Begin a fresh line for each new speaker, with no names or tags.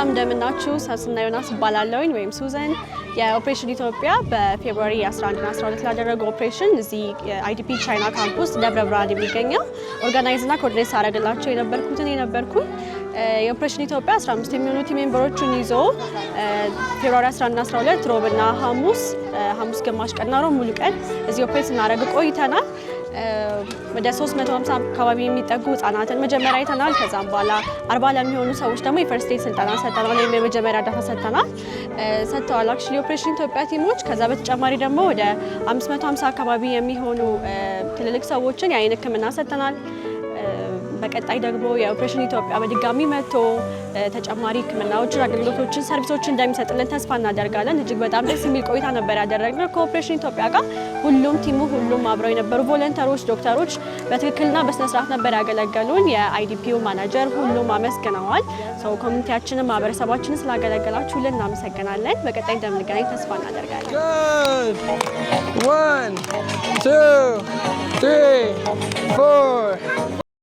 ሰላም፣ እንደምናችሁ። ሳስና ዮናስ እባላለሁኝ ወይም ሱዘን። የኦፕሬሽን ኢትዮጵያ በ February 11 እና 12 ላደረገው ኦፕሬሽን እዚህ የ IDP ቻይና ካምፕ ውስጥ ደብረ ብርሃን የሚገኘው organize እና coordinate ሳደርግላቸው የነበርኩትን የነበርኩኝ። የኦፕሬሽን ኢትዮጵያ 15 የሚሆኑ team member ኦችን ይዞ February 11 እና 12 ሮብና ሐሙስ፣ ሐሙስ ግማሽ ቀንና ሮብ ሙሉ ቀን እዚህ operate ስናደርግ ቆይተናል። ወደ 350 አካባቢ የሚጠጉ ህጻናትን መጀመሪያ አይተናል። ከዛም በኋላ 40 ለሚሆኑ ሰዎች ደግሞ የ first aid ስልጠና ሰጥተናል፣ ወይም የመጀመሪያ እርዳታ ሰጥተዋል። Actually ኦፕሬሽን ኢትዮጵያ team ኦች ከዛ በተጨማሪ ደግሞ ወደ 550 አካባቢ የሚሆኑ ትልልቅ ሰዎችን የአይን ሕክምና ሰጥተናል። በቀጣይ ደግሞ የኦፕሬሽን ኢትዮጵያ በድጋሚ መጥቶ ተጨማሪ ሕክምናዎችን፣ አገልግሎቶችን፣ service ኦችን እንደሚሰጥልን ተስፋ እናደርጋለን። እጅግ በጣም ደስ የሚል ቆይታ ነበር ያደረግነው ከኦፕሬሽን ኢትዮጵያ ጋር። ሁሉም team ኡ፣ ሁሉም አብረው የነበሩ volunteer ኦች፣ ዶክተሮች በትክክልና በስነስርዓት ነበር ያገለገሉን። የ IDP ው manager ሁሉም አመስግነዋል። So community ያችንን፣ ማህበረሰባችንን ስላገለገላችሁልን እናመሰግናለን። በቀጣይ እንደምንገናኝ ተስፋ እናደርጋለን።
Good. One, two, three, four.